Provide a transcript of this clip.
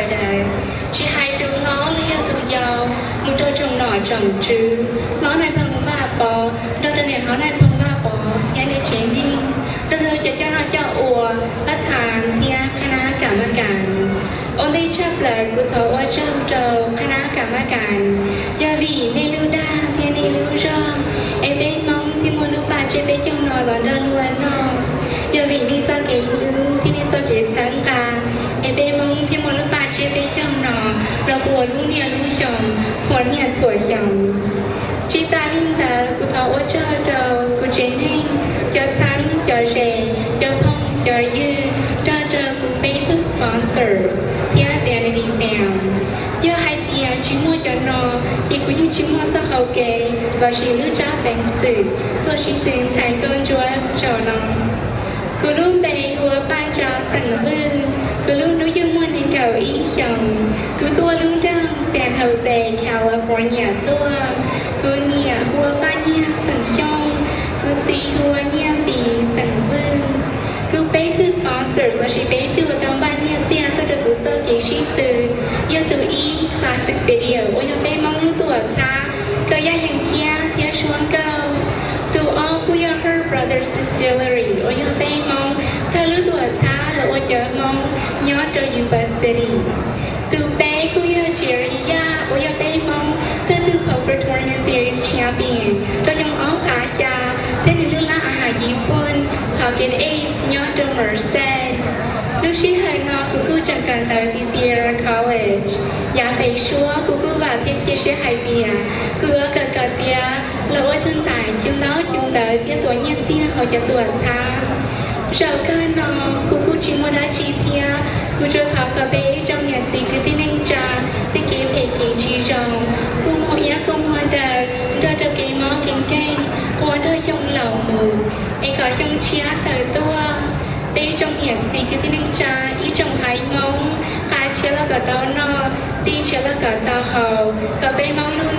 sawv daws, tsis hais tus hlob los yog tus yau, mus rau tsoom nom tsoom tswv, hlob Nais Phoo Vaj Pov nrog rau niam hlob Nais Phoo Vaj Pov thiab nws tsev neeg, nrog rau cov coj noj coj ua, pab tham thiab qhab nab kam maj kam. Ua ntej tshaj plaws kuv thov ua tsaug rau qhab nab kam maj kam, yog vim nej lub dag thiab nej lub zog es peb Hmoob thiaj muaj lub paj tseb peb caug no los nrog luag noj. Yog vim nej txoj kev hlub thiab nej txoj kev txhawb nqa es peb Hmoob thiaj muaj lub paj tseb peb caug no los ua lub niaj lub xyoo, txhua niaj txhua xyoo. Tsis tas li ntawd, kuv thov ua tsaug rau kuv tsev neeg, cov txheeb cov ze, cov phooj cov ywg, nrog rau kuv peb tug sponsors thiab Vanity Fair. Yog hais tias tsis muaj cov no, ces kuv yeej tsis muaj txoj hau kev lossis lub tsab peev xwm tuaj sib tw ntxhais nkauj ntsuab zaum no. Kuv lub npe hu ua Paj Tsau xeem Vwj. Kuv lub hnub yug muaj nees nkaum ib xyoos. Kuv tuaj lub nroog San Jose, California tuaj. Kuv niam hu ua Paj Nyiag xeem Xyooj. Kuv txiv hu ua Nyiaj Npis xeem Vwj. Kuv peb tug sponsors lossis peb tug uas tau npaj nyiaj txiag tuaj rau kuv txoj kev sib tw, yog tus ib, classic video uas yog peb Hmoob lub tuam txhab kawm yaj yeeb kiab thiab suab nkauj. Tus ob kuj yog Her Brothers Distillery uas yog peb Hmoob thawj lub tuam txhab los ua cov Hmoob nyob rau Yuba City. Tus peb kuj yog Jerry Yaj uas yog peb Hmoob thawj tug Poker Tournament Series champion rau xyoo ob phav xya thiab nws lub lab a has Yiv Pooj Pocket Eights nyob rau Merced. Lub sij hawm no kuv kuj tseem kawm ntawv tim Sierra College. Yav pem suab kuv kuj vam thiab cia siab hais tias kuv yuav kawm kom tiav los ua ib tug ntxhais cug ntaub cug ntawv thiab tuav nyiaj txiag hauv cov tuam txhab. Zaum kawg no kuv kuj tsis muaj dab tsi thiab, kuv tsuas thov kom peb ib tsoom niam txiv kwv tij neej tsa tej kev phem kev tsis zoo kuj muaj iab kuj muaj daw nrog rau kev mob kev nkeeg ua nrog xyoo laus mus, es kom xyoo tshiab tawm tuaj, peb ib tsoom niam txiv kwv tij neej tsa ib tsoom haiv Hmoob nqa tshiab los kom tau noj, tij tshiab los kom tau haus, kom peb Hmoob lub